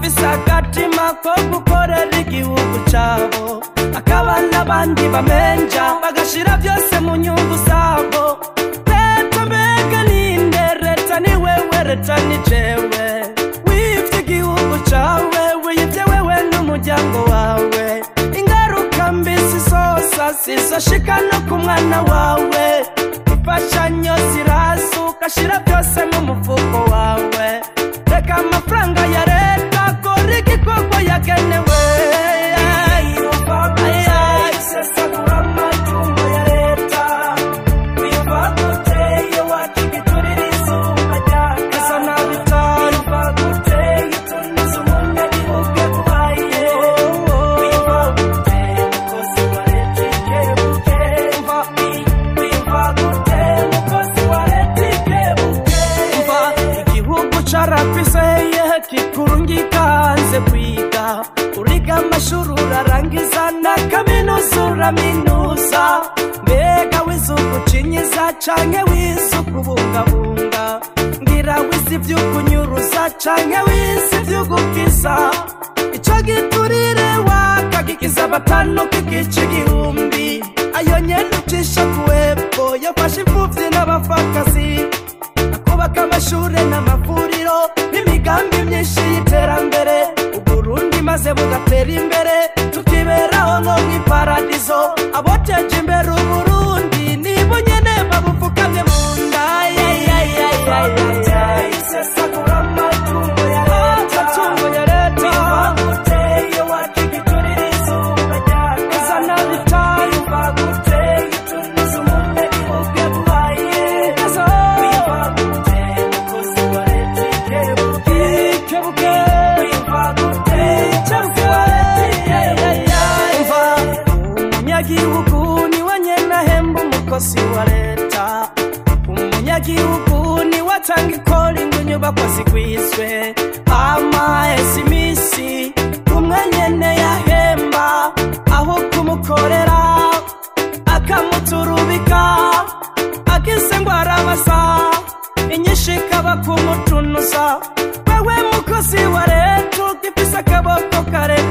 Abafise agatima ko gukorera igihugu cabo, akaba n'abandi bamenja bagashira byose mu nyungu zabo. Leta mbega ninde? Leta ni wewe, leta ni jewe. Wivye igihugu cawe, wiyivye wewe n'umuryango wawe. Ingaruka mbi zizoza zizoshika no ku mwana wawe. Imfashanyo zirasuka, shira byose mu mufuko wawe. Reka amafaranga ya leta akora igikorwa yagenewe. Isesagura amatungo ya leta. Wiyumva gute iyo waca igiturire izuba ryaka? Ijana bitanu. Wiyumva gute iyo utunuza umunyagihugu yaguhaye? Wiyumva gute umukozi wa leta ikebuke? Wiyumva gute umukozi wa leta ikebuke? Umva, igihugu carakwizeye kikurungika hanze kwiga, uriga amashuri urarangiza na kaminuza uraminuza. Mbega wize ugucinyiza canke wize ukubungabunga? Ngira wize ivy'ukunyuruza canke wize ivy'ugukiza? Ico giturire wakagikiza batanu kikica igihumbi. Ayo nyene ucisha kuwepfo yafashe imfuvyi n'abapfakazi, akubaka amashure n'amavuriro n'imigambi myinshi y'iterambere. Uburundi maze bugatera imbere, tukiberaho nko mw'iparadizo. Aboteje imbere Uburundi nibo nyene babufukamye mu nda. Isesagura amatungo ya leta. Amatungo ya leta. Wiyumva gute iyo waca igiturire izuba ryaka? Ijana bitanu. Wiyumva gute iyo utunuza umunyagihugu yaguhaye? Wiyumva gute umukozi wa leta ikebuke? Ikebuke. Wiyumva gute umukozi wa leta ikebuke? Umva, umunyagihugu niwe nyene ahemba umukozi wa leta. Umunyagihugu niwe atanga ikori ngo inyubakwa zigwizwe. Amahesi imisi umwe nyene yahemba aho kumukorera akamuturubika, akise ngo arabasa inyishu ikaba kumutunuza. Wewe mukozi wa leta ugifise akaboko karekare.